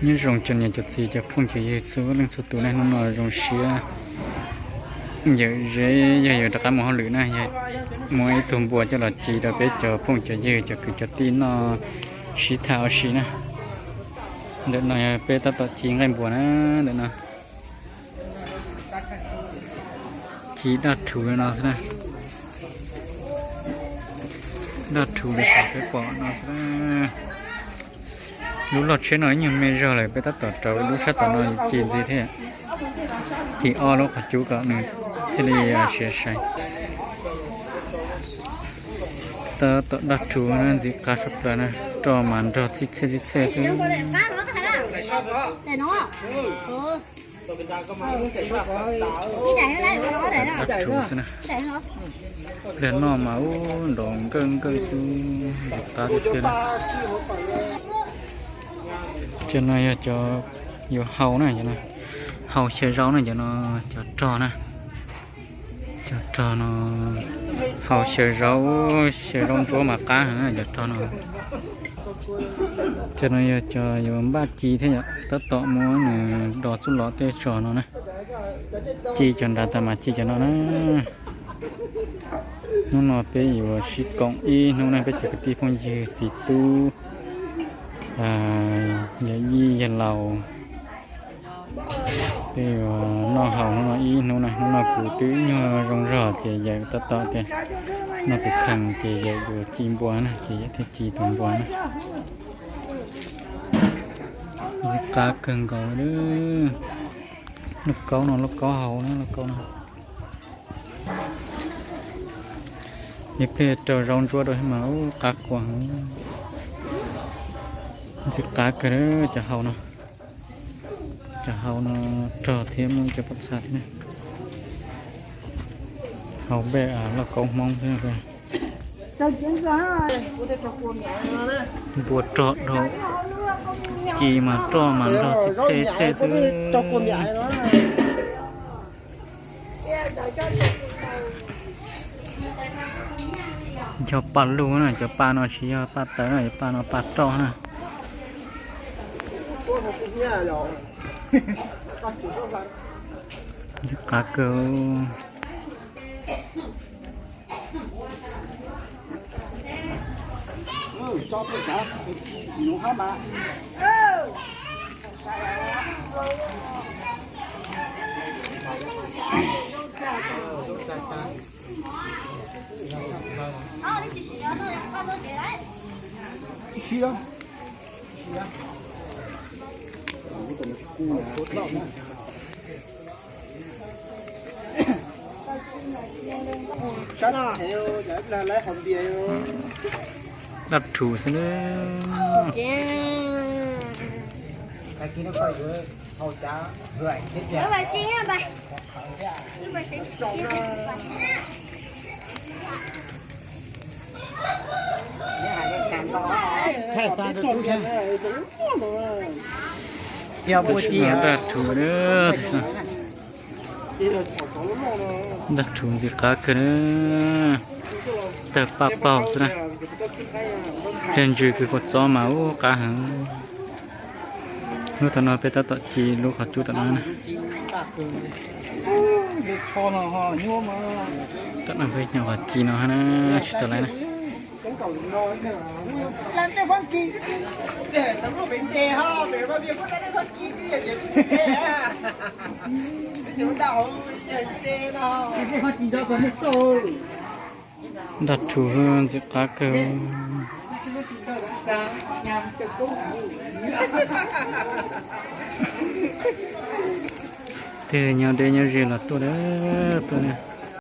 Nyob zoo cov niam cov txiv cov phooj cov ywg txhua leej txhua tus na, hnub no zoo siab yawm zeb yog yuav rov qab mus hauj lwm na, muaj ib tug npua coj los ci rau peb cov phooj cov ywg cov kwv cov tij noj sib tham ua si na. Ntawm no yog peb tab tom ci nqaij npua na, ntawm no ci daj rhuv no xwb na. Daj rhuv li qhov peb pom no xwb na. Lub loj tsheb no ib nyuag me zog lawm, peb tab tom rauv lub sab tom no ci ntxiv thiab. Ci ob lub qhov cub kom nws thiaj li siav sai. Tab tom daj rhuv ntxim qab sab plaws na, roj mas nrog txhij txhej txhij txhej xwb. Daj rhuv xwb na. Pliag noj mas ub nrov nkawj nkawj xwb, ntxim qab tiag tiag na. Cov no yog cov yuav hau na, hau xyaw zaub na, cov no cov rog na. Cov rog no hau xyaw zaub, xyaw zaub ntsuab mas qab heev na cov rog no. Cov no yog cov yuav npaj ci thiab yom, tab tom muab nws do txuj lom tej tso no na. Ci cov nrad tas mas ci cov no na. Hnub no peb yuav sib koom ib hnub na, peb cov kwv tij phooj ywg txiv tub, yawm yij yawg laus, peb yuav noj haus hnub no ib hnub na. Hnub no kuv twb nyuag zoo zog ces yawm tab tom tias noj kuv khees ces yawm yuav ci npua na, ces yawm thiaj ci tus npua na. Ntxim qab kawg nkaus li. Lauj kaub no, lauj kaub hau na, lauj kaub no. Yog peb rau zaub ntsuab rau thiab mas ub qab kua heev. Ntxim qab kawg cov hau no. Cov hau no rog thiab muaj cov pob txha thiab na. Hau npej lauj kaub Hmoob thiab. Npua rog dhau, ci mas roj mas nrog txhij txhej txhej xwb. Yog paj lug na, cov paj no tsis yog paj tawv na, cov paj no paj roj na. Ntxim qab kawg. Dab rhuv xwb na. Dab rhuv, dab rhuv ntxim qab kawg na. Tawg paj paug xwb na. Pliag ntsws kawg, kua txob mas ub qab heev. Hnub tom no peb tab tom ci lub qhov cub tom no na. Tom no peb nyob qhov ci no na, tsis tau lawm na. Dab rhuv ntxim qab kawg. Tej nyob deb nyob ze los tuaj, tuaj na.